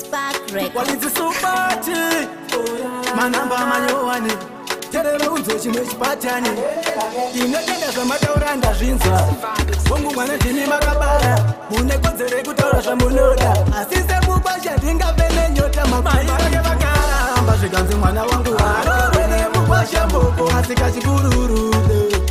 Spark Records. Walizisupati manamba manyowani terera unzwe chimwe chipatani inotenda zvamataura ndazvinzwa wangu mwana ndimi makabara mune kodzero yekutaura zvamunoda asi semukwasha ndingafe nenyota. Mai vake vakaramba zvikanzi mwana wangu arorwe nemukwasha mboko asi kachikururudo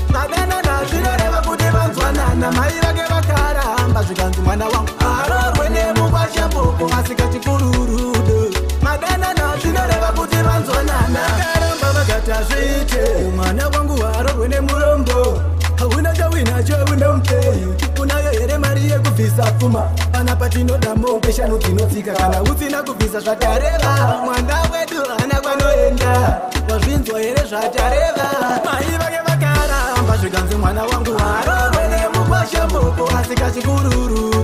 vadanana zvinoreva kuti vanzwanana. Mai vake vakaramba zvikanzi mwana wangu arorwe nemukwasha mboko asi kachikururudo madanana zvinoreva kuti vanzwanana. Vakaramba vakati hazviite mwana wangu arorwe nemurombo hauna chawinacho unomupeyu unayo here mari yekubvisa pfuma panapa tinoda mombe shanu dzinotsika kana usina kubvisa zvatareva mwana wedu haana kwanoenda wazvinzwa here zvatareva. Mai vake vakaramba zvikanzi mwana wangu arorwe nemukwasha mboko asi kachikururudo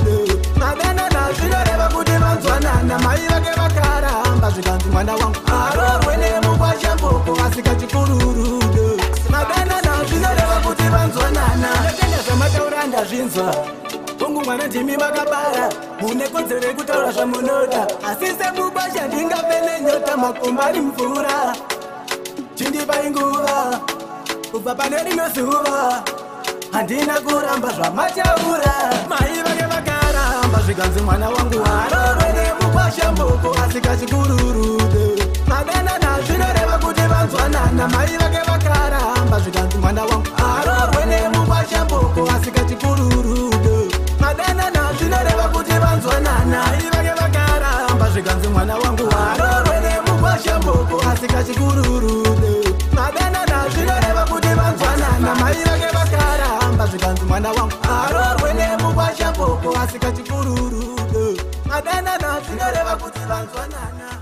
madanana zvinoreva kuti vanzwanana. Mai vake vakaramba zvikanzi mwana wangu arorwe nemukwasha mboko asi kachikururudo madanana zvinoreva kuti vanzwanana. Ndatenda zvamataura ndazvinzwa wangu mwana ndimi makabara mune kodzero yekutaura zvamunoda asi semukwasha ndingafe nenyota makumba ari mvura chindipai nguva kubva pane rimwe zuva handina kuramba zvamataura. Mai vake vakaramba zvikanzi mwana wangu arorwe nemukwasha mboko asi kachikururudo madanana zvinoreva kuti vanzwanana. Mai vake vakaramba zvikanzi mwana wangu arorwe nemukwasha mboko asi kachikururudo madanana zvinoreva kuti vanzwanana. Mai vake vakaramba zvikanzi mwana wangu arorwe nemukwasha mboko asi kachikururudo madanana zvinoreva kuti vanzwanana. Mai vake vakaramba zvikanzi mwana wangu arorwe nemukwasha mboko asi kachikururudo madanana zvinoreva kuti vanzwanana.